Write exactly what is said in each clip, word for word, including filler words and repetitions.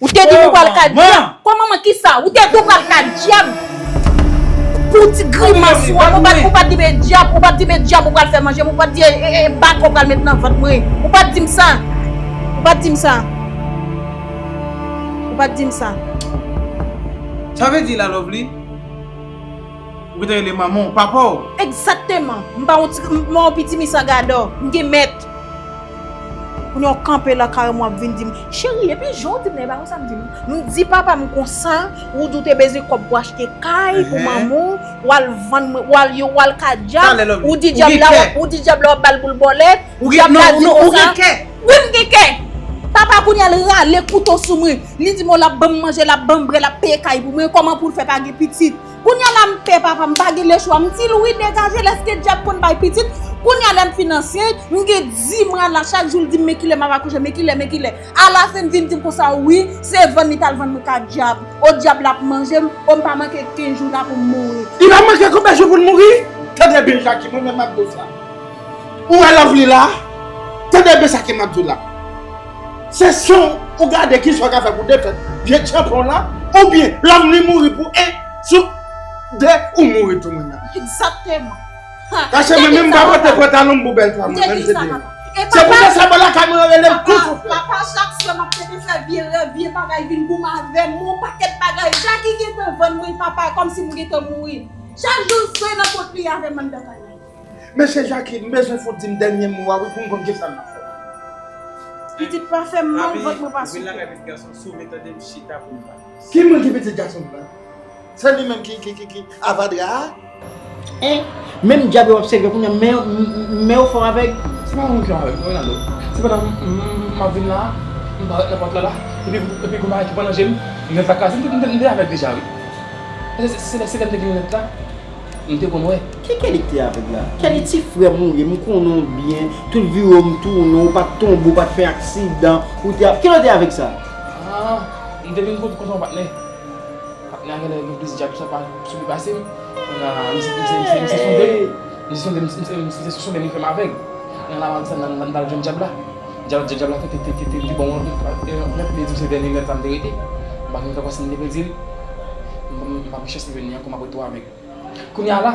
Ou te di m ou pral ka dyab. Kòman man kisa? Ou te di ou pral ka dyab. Pou ti grimas ou an, ou pa, ou pa di men dyab, ou pa di men dyab ou pral fè manje, ou pa di e, e, e baka ou pral met nan vant mwen. Ou pa di m sa. Ou pa di m sa. Ou pa di m sa. Sa vle di la, Lovely? Ou gentan rele manman w, papa w. Egzakteman. M pa yon ti, m pa yon piti misagadò. M gen mèt. Kounye a w kanpe lakay mwen w ap vin di m, cheri, epi jan w di m nan, e pa konsa m di m. M di papa m konsa, ou di w te bezwen kòb pou achte kay pou manman w, w al vann mwen, w al yo, w al ka dyab, ou di dyab la, w ap, ou di dyab la w ap ba l boul bòlèt, dyab la di konsa. Wi, m gen kè. Papa kounye a l rale kouto sou mwen. Li di m, o, l ap ban m manje, l ap ban m bwè, l ap peye kay pou mwen. Kòman pou l fè pa gen pitit? Kounye a la m pè papa, m pa gen lechwa. M di l wi, degaje l, èske dyab konn bay pitit? Kounye a lè m fin ansent, m gen di mwa la, chak jou l di m men kilè m ap akouche, men kilè, men kilè. Alafen l vin di m konsa, wi, se vann li t al vann mwen ka dyab. O dyab la ap manje m, o m pa manke kenz jou la pou m mouri. Li pa manke konbyen jou pou l mouri? Tande byen Jackie, mwen menm m ap di w sa. Ou wè Lovely la? Tande byen sa ke m ap di w la. Se swa ou gade kisa w ka fè pou defèt vye tchanpon la, oubyen Lovely mouri pou en, sou de, ou mouri tou mwen menm. Egzakteman. Paske mwen menm m pa pote pantalon m pou bèl fwa mwen menm se de. Se pou sa bò lakay mwen rele m kou souflè. Papa, chak swa m ap tande fè vye rèv, vye bagay vin goumen avè m, yon pakèt bagay. Jackie gentan vann mwen papa, kòmsi m gentan mouri. Chak jou se nan kont li avè m anndan kay la. Mesye Jackie, m bezwen fon di m dènye mo a wi pou m konn kisa m ap fè. Pitit pa fè m mal, vant mwen pa souke. Vin lakay pitit gason, si w vle tande m chita pou m pale. Ki moun ki pitit gason m lan? Se li menm ki, ki, ki, ki avadra a? Hein? Menm dyab yo ap sèvi kounye a, men, men yo fò avèg. Se pa moun ki avèg, Ronaldo. Se pandan m, m, m ap vin la, m parèt nan pòt la la, epi, epi gon bagay ki pran nan je m, linèt la kraze, m te, m te, m te avèg deja wi. Se, se, se lè, se lè m te gen linèt la. M te konn wè. Ki Kelly k te avèg la? Kelly ti frè m ou ye, m konnen w byen, tout vi w ou m tounen, ou pa t tonbe, ou pa t fè aksidan, ou te a-, kilè w te avèg sa? Ah, m te vin konn, konn yon patnè. Patnè a genlè gen plis dyab sa pa sou li pase m. Kounye a, misye, misye, misye, misye sonde m. Misye sonde m, misye, misye sonde m, li fè m avèg. Kounye a la, m al desann nan, nan, nan jwenn dyab la. Dyab, dyab, dyab la te, te, te, te, te di bon, yon, yon, yon, li di m se dènye linèt sa m te rete. M pa konn ankò si m te pèdi l. M, m, m pa gen chans li vin li ankò, m ap ret tou avèg. Kounye a la,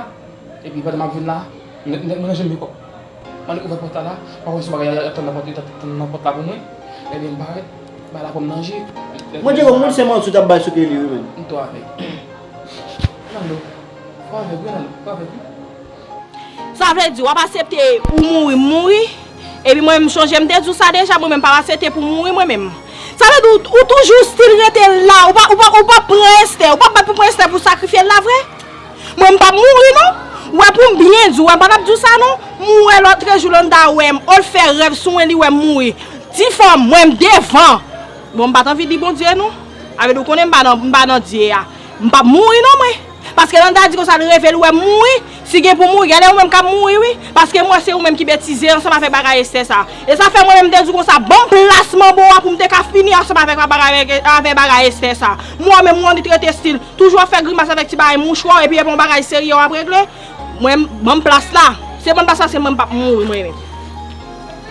epi pandan m ap vin la, m, m, m ranje m mekòp. M ale ouvè pòt la la, pa wè se yon bagay y ap tann nan pòt, y ap tann nan pòt la pou mwen. Ebyen, m parèt, bay la pou m nan je. Mwen di w, moun se manti w t ap bay sou Kelly wi, menn. M tou avèg. Nando, ou avèg wi, Nando, ou avèg wi. Sa vle di, w ap aksepte ou mouri, m mouri? Epi mwen menm, m sonje m te di w sa deja, mwen menm, m p ap aksepte pou m mouri, mwen menm. Sa vle di, ou, ou toujou still rete la, ou pa, ou pa, ou pa pran Esther, ou pa bat pou pran Esther pou sakrifye l la vre? Mwen, m p ap mouri non. Ou wè pou m byen di w, wè m pa t ap di w sa non. M wè lòtrejou Landa wè m, o l fè rèv sou mwen, li wè m mouri. Di fanm, mwen m devan. Bon, m pa t anvi di Bondye non. Avè di w konnen m pa nan, m pa nan Dye a. M p ap mouri non mwen. Paske Landa di konsa l reve l wè m mouri. Si gen pou mouri, genlè ou menm k ap mouri wi. Paske m wè se ou menm ki betize ansanm avèk bagay Esther sa. E sa fè mwen menm m te di w konsa, ban m plas manbo a pou m te ka fini ansanm avèk bagay, avèk bagay Esther sa. M wè w menm ou annik rete still. Toujou ap fè grimas avèk ti bagay mouchwa w, epi e pa yon bagay serye w ap regle. Mwen, ban m plas la. Se ban m plas la, se mwen m p ap mouri mwen menm.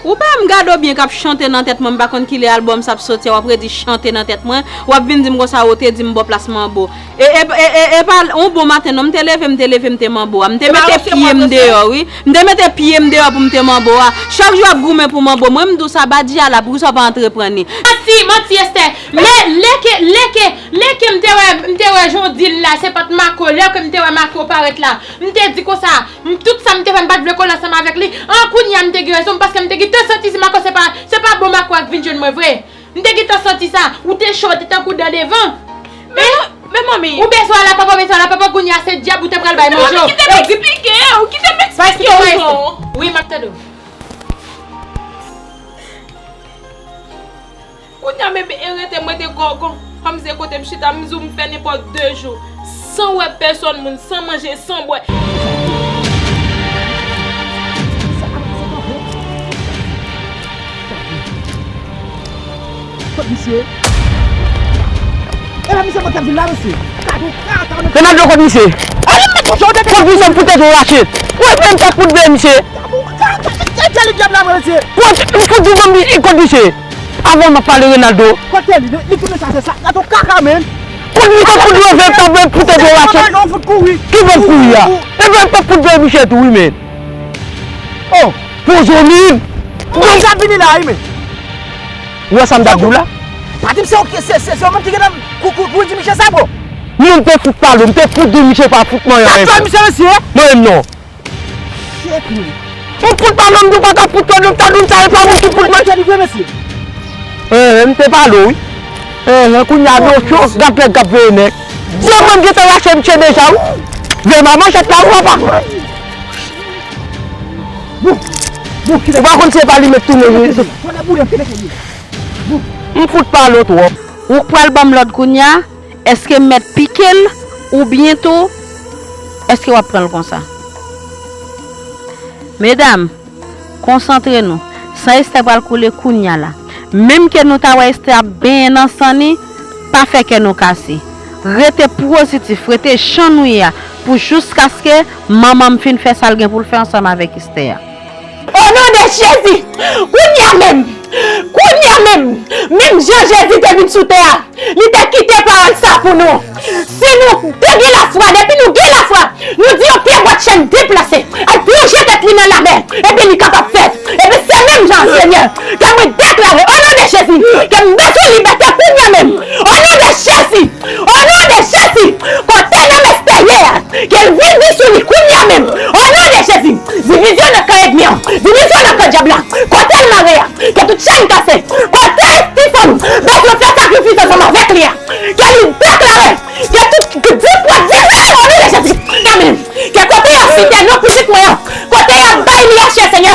Ou pa wè m gade w byen k ap chante nan tèt mwen, m pa konn kilè albòm sa ap soti a, w ap redi chante nan tèt mwen, w ap vin di m konsa, ou te di m ba w plas manbo. E, e, e, e, e pa yon bon maten non, m te leve, m te leve, m te manbo a. M te mete pye m deyò wi. M te mete pye m deyò pou m te manbo a. Chak jou w ap goumen pou manbo. Mwen m di w sa, Badji a la, poukisa w pa antreprann li? Manti, manti, Esther. Lè, lè ke, lè ke, lè ke m te wè, m te wè Jondil la, se pa t Marco, lè ke m te wè Marco parèt la, m te di konsa, m, tout sa m te fè, m pa t vle kole ansanm avèk li. An, kounye a m te gen rezon, paske m te gentan santi si Marco se pa, se pa bon Marco a k vin jwenn mwen vre. M te gentan santi sa. Ou te cho, ou te tankou dan devan. Men, men manmi. Ou bezwen al a papa, ou bezwen al a papa, kounye a se dyab ou te pral bay manje. Manmi, kite m eksplike w, kite m eksplike w non. Wi, m ap tande w. Kounye a, men, men, e rete mwen te gògò. Kòm se kote m chita, m di w m fè nenpòt de jou. San wè pèsòn moun, san manje, san bwè. Kot misye? E pa misye mwen k ap di la, mesye. Ronaldo, kot misye? Kot misye, m fout tèt ou rachèt. Ou wè menm sa k fout vle misye. Kot misye? Avan m ap pale Renaldo. Kote li? Li, li tounen sa, se sa. Gade yon kaka, men. Kout li, kout li, ven, ven, ven, pote dwe rache. Ki bon kouri a? E ven, pote dwe miche tou, wi, men. Oh, pozo min. Mwen sa vini la, wi, men. Ou wè sa m t ap di w la? Pa di m se, se, se, se yon moun ki gentan kou, kou, kou di miche sa, bro. Moun te fout pale, m te fout di miche pa fout manyen anyen. Sa misye, mesye? Mwen menm non. Shit, man. Ou fout pale, m di w pa ka fout pale, m ta di w sa, e pa moun ki fout manje. Li vre, mesye. Eh, m te pale w, wi. Eh, kounye a dlo cho, gad nèg k ap veye nèg. Yo menm gentan rache misye deja, wi. Veye manman chat la, wi, papa. Ou pa konn se pa li met tounen, wi. M fout pale w twòp. Ou k pral ban m lòd kounye a? Èske m mèt pike l oubyen tou, èske w ap pran l konsa? Medam, konsantre nou. San Esther pral koule kounye a la. Menm ke nou ta wè Esther ap benyen nan san ni, pa fè kè nou kase. Rete pozitif, rete jan nou ye a, pou jiskaske manman m fin fè sa l gen pou l fè ansanm avèk Esther a. O non de Jezi! Kounye a menm! Kounye a menm! Menm jan Jezi te vin sou tè a, li te kite pawòl sa pou nou. Si nou te gen lafwa, depi nou gen lafwa, nou di yon pye bwa chèn deplase, al plonje tèt li nan lamè, ebyen li kapab fèt. Ebyen se menm jan an, Senyè, ke mwen deklare, o non de Jezi, ke m bezwen libète kounye a menm. O non de Jezi! O non de Jezi, kote nanm Esther ye a, ke l vin sou li kounye a menm. O non de Jezi, divizyon nan kan ènmi an, divizyon nan kan dyab la, kote l mare a, ke tout chèn kase, kote ti fanm bezwen fè sakrifis ansanm avèk li a, ke li deklare, ke tout, ke di pwòp di, o non de Jezi, kounye a menm. Ke kote y ap site non pitit mwen an, kote y ap bay li a chè, Senyè,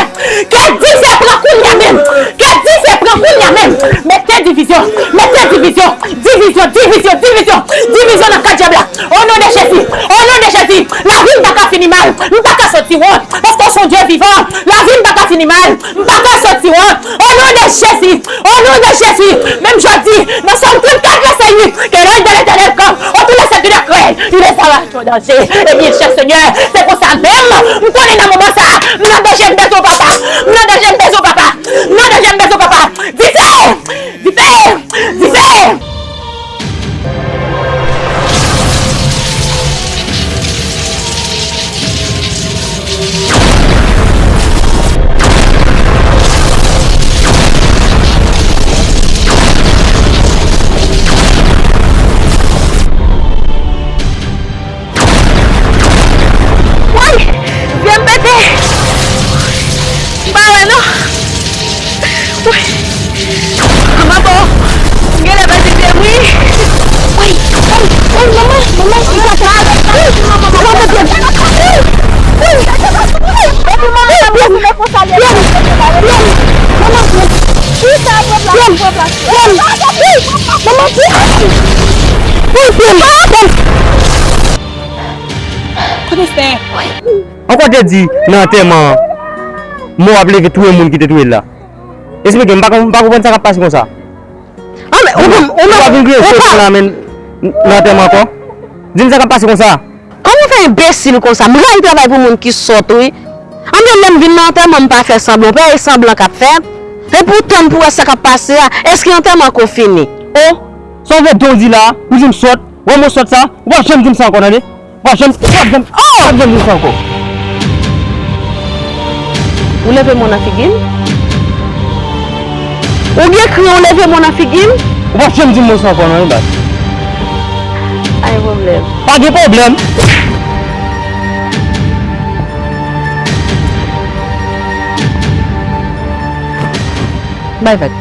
ke dife pran kounye a menm. Ke dife pran kounye a menm. Mete divizyon, mete divizyon, divizyon, divizyon, divizyon, divizyon nan kan dyab la. O non de Jezi, o non de Jezi, lavi m pa ka fini mal, m pa ka soti wont, paske w se yon Dye vivan, lavi m pa ka fini mal. M pa ka soti wont. O non de Jezi. O non de Jezi. Menm jodi, nan Sòm trannkat, vèsè uit, ke l'œil de l'Éternel campe autour de ceux qui le craignent. Il les arrache au danger. Ebyen, chè Senyè, se konsa menm. M konnen nan moman sa, m nan danje, m bezwen w, papa. M nan danje, m bezwen w, papa. M nan danje, m bezwen w, papa. Dife! Dife! Dife! Woy! Zye m pete! M pa wè non! Woy! Manman, bon! M genlè pèdi zye m, wi! Woy! Woy! Woy, manman! Manman, li pa pral! Woy! Manman, manman! Woy! Woy! Epi manman, sa pral fè konsa, li. Manman! Manman! Ki sa pran plas, pran plas. Woy! Manman, woy! Woy, woy! Kote Esther? Ankò te di nan antèman an, mò ap leve touye moun ki te touye l la. Esplike m, m pa konn, m pa konprann sa k ap pase konsa. Ah, men, ou, ou, ou, ou pa vin griyen sot la, men, nan antèman ankò? Di m sa k ap pase konsa. Kòman w fè enbesil konsa? M rayi travay pou moun ki sòt, wi. Anben, lè m vin nan antèman, m pa fè sanblan. Ou pa wè e sanblan k ap fèt? Epoutan, m pou wè sa k ap pase a. Èske antèman an ko fini? O, sa w vle di w di la a? Ou di m sòt? Wè mo sòt sa? Ou p ap janm di m sa ankò, tande? Ou p ap janm, ou p ap janm, ou p ap janm di m sa ankò. Ou leve men w nan figi m? Ou gen kri, ou leve men w nan figi m? Ou p ap janm di m mo sa ankò non, wi, baz. Pa gen pwoblèm. Pa gen pwoblèm. Bay vag.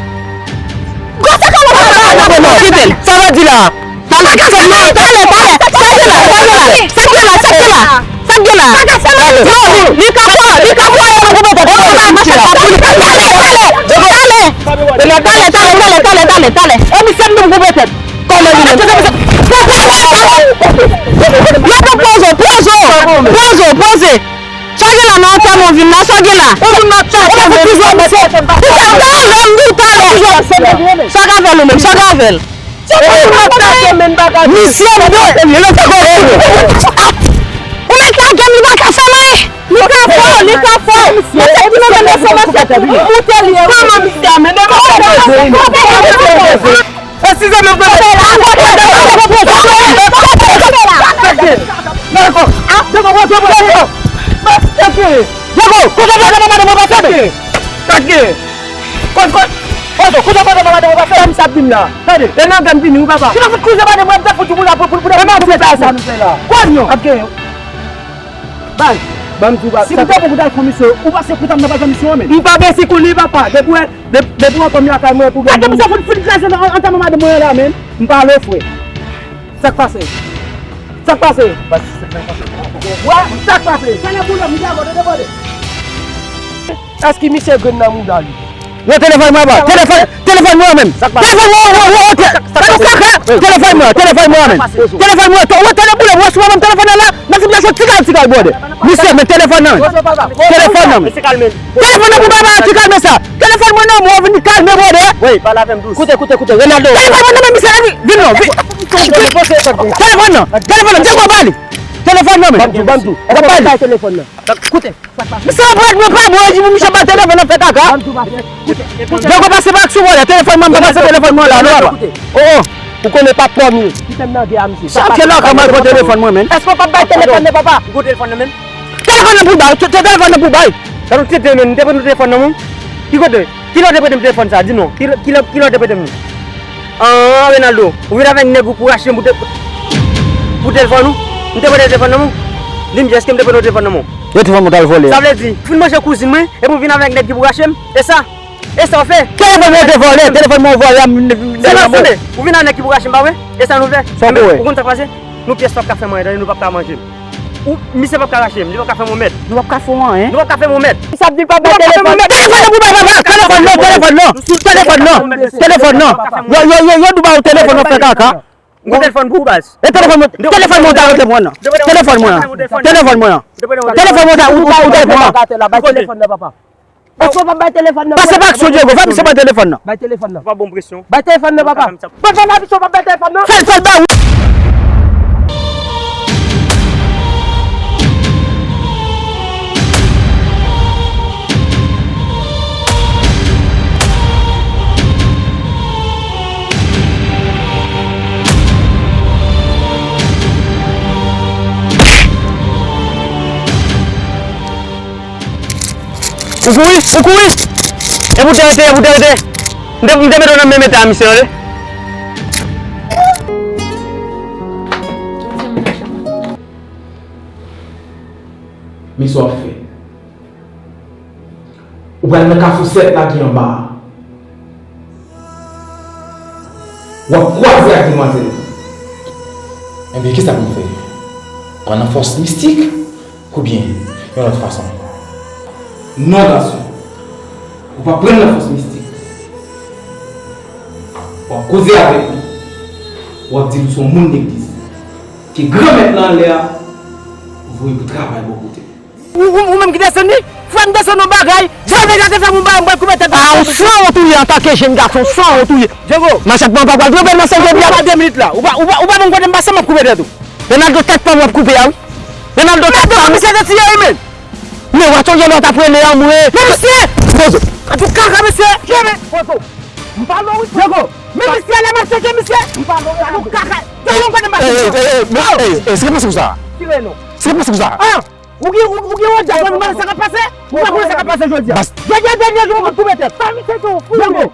Gwo se kòman sa va di la? Sa va di la? Talè, talè, talè, talè, talè. Sa k gen la, sa k gen la, sa k gen la, sa k gen la? Talè. Li ka fò, li ka fò, yo nou konprann. Talè, talè, talè, talè. Talè, talè, talè, talè, talè. E misye m nou konprann. Kòman li menm? Yo te poze, poze, poze, poze. Sa gen la nan antèman w vin la, sa gen la? Ou vin nan tèt ou, men. Ou fè talè, m di w talè. Sa k avè l ou menm, sa k avè l? Misye m yo, li nan tèt ou. Ou mèt lage m, li pa ka fè m anyen. Li ka fò, li ka fò. Mesye ki nan men mesye, mesye, moute li. Kòman misye a mennen mesye? Eskize m, Djego, kote madanm mwen pase? Kote? Kote madanm mwen pase? Sa misye ap di m la. Tande, e nan gang vini wi papa. Ki nan fout kouze madanm mwen ap fouti pou la pou pou pou. Kòb yo. Ap gen yo. Bay. Ban m di w, si m te pou w t al fon misyon, ou panse kouta m nan pa fè misyon an menm? M pa bese konnen papa. Depi w, depi w antanm lakay mwen pou gen. Gade misye fout fout kraze nan antèman madanm mwen la menm. M pa ale frè. Sa k pase? Sa k pase? Wè, sa k pase? Sa lè boulòm, li gade, gade, gade. Èske misye grenn nan mouda li? Yo, telefòn mwen, baba. Telefòn, telefòn mwen menm. Telefòn mwen, wè, wè, wè, wè, wè, kaka. Telefòn mwen, telefòn mwen menm. Telefòn mwen, to, wè, tande boulòm, wè, sou mwen menm telefòn nan la. Nan ti plas ti kay, ti kay, bwòdè. Misye, men telefòn nan menm. Telefòn nan menm. Telefòn nan pou baba a, ti kalme sa. Telefòn mwen nan, mwen vin kalme, bwòdè. Wi, pale avè m dous. Koute, koute, koute, Renaldo. Telefòn mwen nan menm, misye, vin, vin non, vin. Telefòn nan, telefòn nan, Djego, ba li. Telefòn nan menm. Ban m di w, ban m di w. Èske w pa bay telefòn nan? Koute. Misye ap rèd mwen pa bon, yo di pou misye bay telefòn nan fè kaka. Djego pase pa ak sou vòlè, telefòn mwen, pase telefòn mwen la, non, papa. Oh, oh, ou konnen pa pòm ye. Kite m nan gè a, misye. Sa ke la, kòman pran telefòn mwen, men? Èske w p ap bay telefòn nan, papa? Ou gon telefòn nan menm? Telefòn nan pou bay, te, te telefòn nan pou bay. Sa nou te te, men, nou te pran telefòn nan, men. Ki kote? Kilè w te prete m telefòn sa? Di non. Kilè, kilè, kilè w te prete m li? An, Renaldo, ou vin avèk nèg ou pou rache m pou te, pou telefòn ou? M te prete telefòn nan men w? Di m, èske m te prete w telefòn nan men w? Yo telefòn mwen t al vòlè. Sa vle di, ou fin manje kouzin mwen, epi w vin avèk nèg ki pou rache m? E sa? E sa w fè? Telefòn mwen te vòlè, telefòn mwen vòlè, m, m, m, Se nan tande, ou vin avèk nèg ki pou rache m, pa vre? E sa nou fè? Sa w te wè? Ou konn sa k pase? Nou pyès p ap ka fè m anyen, tande, nou p ap ka manje m. Ou, misye p ap ka rache m, li p ap ka fè m yon mèd. Nou p ap ka fè w anyen. Nou p ap ka fè m yon mèd. Sa ap di l pa bay telefòn. Telefòn nan pou bay papa. Telefòn nan, telefòn nan. Telefòn nan. Telefòn nan. Yo, yo, yo, yo di w ba yo telefòn nan fè kaka. M gon telefòn pou ou, baz. E telefòn mwen, telefòn mwen ou ta rete pran nan. Telefòn mwen an. Telefòn mwen an. Telefòn mwen ou ta, ou, ou, ou ta pran nan. Bay telefòn nan, papa. Èske w p ap bay telefòn nan? Pase pa aksyon, Djego. Fè misye pran telefòn nan. Bay telefòn nan. Ou pa bon presyon. Bay telefòn nan, papa. Papa, la misye p ap bay telefòn nan. Fè l, fè l bay. Ou kouri, ou kouri! E pou te rete, e pou te rete! M te, m te mete w nan menm eta a misye, tande! Men sa w ap fè. Ou pral nan kafou sèt la ki anba a. W ap kwaze ak demwazèl. Ebyen, kisa pou m fè? Pran nan fòs mistik? Oubyen yon lòt fason? Non, gason. Ou p ap pran nan fòs mistik. W ap koze avèk li. W ap di l ou se yon moun legliz. Ke Granmèt la anlè a voye pou travay bò kote l. Ou, ou, ou menm ki desann li? Frè m desann yon bagay. Jan deja te fè m yon bagay, m pral koupe tèt. A, ou sanwont ou ye antanke jenn gason, sanwont ou ye. Djego. Machèt mwen pa pral twonpe nan sèl de byen. Pa de minit la. Ou pa, ou pa, ou pa ban m kote m pase, m ap koupe tèt ou. Renaldo tèt pa m w ap koupe a wi. Renaldo tèt pa m. Misye te tiye wi men. Men w a sonje lè w t ap rele an mwen. Men misye! Pozo. An tou kaka mesye. Pozo. M pale w wi. Djego. Men misye la m ap chèche misye. M pale w. An tou kaka. Djego m kote m pase. Ey, ey, ey, ey, men, ey, ey, se ki pase konsa? Tire non. Se ki pase konsa? Ah! Ou gen, ou, ou gen odya pou mande sa k ap pase? Ou pa konnen sa k ap pase jodi a. Bas. Jodi a dènye jou pou koupe tèt. Sa misye tou fou. Django.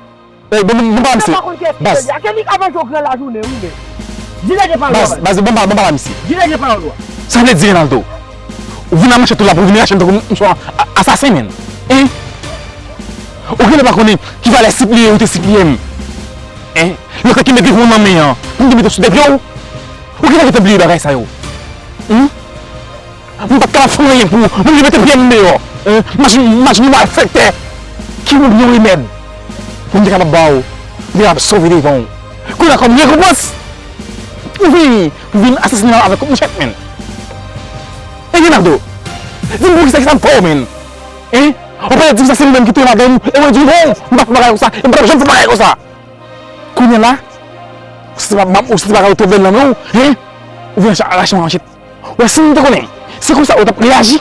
Ey, bon, bon, bon, pa misye. Bas. Ake li ka manje w gran lajounen, wi, men. Di nèg pawòl ou a. Bas, bon, pa, bon, pa misye. Di nèg pawòl ou a. Sa vle di, Renaldo, ou vin ak manchèt ou la pou vin rache m tankou m se yon a-, asasen, menn. Hein? Ou genlè pa konnen ki valè sipliye ou te sipliye m. Hein? Lè w te kenbe pye w nan men an, pou m te mete w sou de pye w. Ou genlè gentan bliye bagay sa yo. Hein? M pa t ka fè anyen pou ou. Mwen vle mete pye m deyò. Hein? Machin, machin malfektè. Ki ou byen yon remèd pou m te kapab ba ou, pou m te kapab sove devan ou. Kounye a kòm rekonpans, ou vini pou vin asasinen avèk kòt manchèt, menn. E Renaldo, di m poukisa, kisa m fè w, menn? Hein? Ou pa di m sa se li menm ki touye madanm ou, e mwen di w non, m pa fè bagay konsa, e m pa t ap janm fè bagay konsa. Kounye a la, ou santi pa, ou santi pa ka retwouve l nan men w, hein? Ou vin rache manchèt. Wè, si m te konnen se konsa ou t ap reyaji,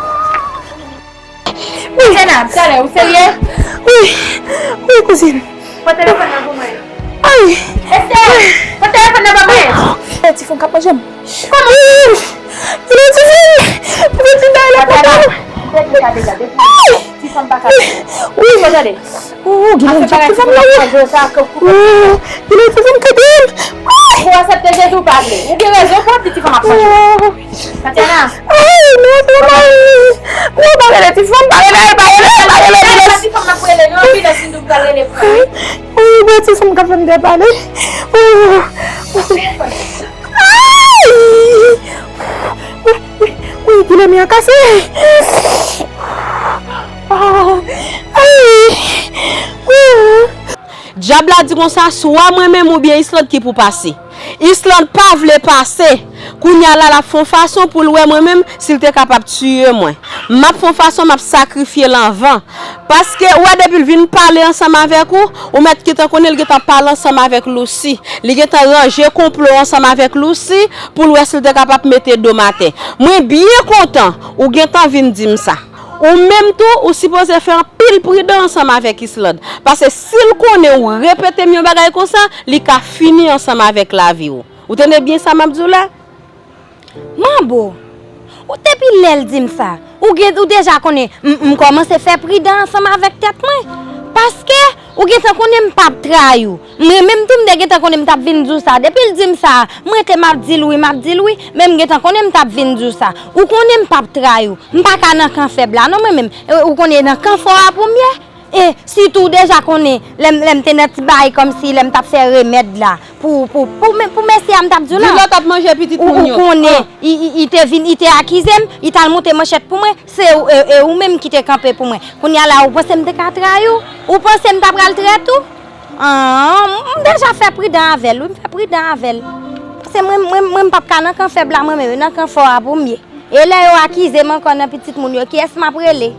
Wi. Tena, talè, ou serye? Wi. Wi, kouzin. Pran telefòn nan pou mwen. Ay. Esther, pran telefòn nan ban mwen. Ti fanm k ap manje m. Kòman? Wi. Kilè ti fanm? Kilè ti fanm? Gade, gade, gade. Ti fanm pa ka. Wi. Tande. Oh, gen yon djab ti fanm la, wi. Oh, gen yon ti fanm kanpe. Ou aksepte Jezi ou pa vle. Ou gen rezon pou anpil ti fanm ap manje. Oh. Tatiana. Ay, non, non, non. Non, pa rele ti fanm, pa rele, pa rele, pa rele, pa rele. Ti fanm ap rele, non, anpil lè si nou pral rele pou li. Oh, gen ti fanm k ap fè m depale. Oh. Ay! Wi, wi, wi, kilè mi an kase. Ah, ay! Dyab la di konsa, swa mwen menm oubyen Islande ki pou pase. Islande pa vle pase. Kounye a la, l ap fè yon fason pou l wè mwen menm, si l te kapab tiye mwen. M ap fè yon fason, m ap sakrifye l anvan. Paske, ou wè, depi l vin pale ansanm avèk ou, ou mèt gentan konnen l gentan pale ansanm avèk Lucy. Li gentan ranje konplo ansanm avèk Lucy pou l wè si l te kapab mete do m atè. Mwen byen kontan ou gentan vin di m sa. Ou menm tou, ou sipoze fè anpil pridan ansanm avèk Islande. Paske si l konnen ou repete m yon bagay konsa, li ka fini ansanm avèk lavi w. Ou tande byen sa m ap di w la? Manbo, ou depi lè l di m sa, ou gen ou deja konnen m m kòmanse fè pridan ansanm avèk tèt mwen. Paske ou gentan konnen m p ap trayi w. Mwen menm tou m te gentan konnen m t ap vin di w sa. Depi l di m sa, mwen te m ap di l wi, m ap di l wi, men m gentan konnen m t ap vin di w sa. Ou konnen m p ap trayi w. M pa ka nan kan fèb la non mwen menm. E, ou konnen nan kan fò a pou m ye. E sitou ou deja konnen lè m lè m te nan ti bagay kòmsi lè m t ap fè remèd la pou pou pou pou mesye a m t ap di w la. Di lè w t ap manje pitit moun yo. Ou konnen i i i te vin i te akize m, i t al monte manchèt pou mwen, se ou e e ou menm ki te kanpe pou mwen. Kounye a la ou panse m te ka trayi w? Ou panse m ta pral trèt ou? An, m deja fè pridan avè l wi, m fè pridan avè l. Paske mwen mwen mwen m p ap ka nan kan fèb la mwen menm, nan kan fò a pou m ye. E lè yo akize m ankò nan pitit moun yo, kiyès m ap rele?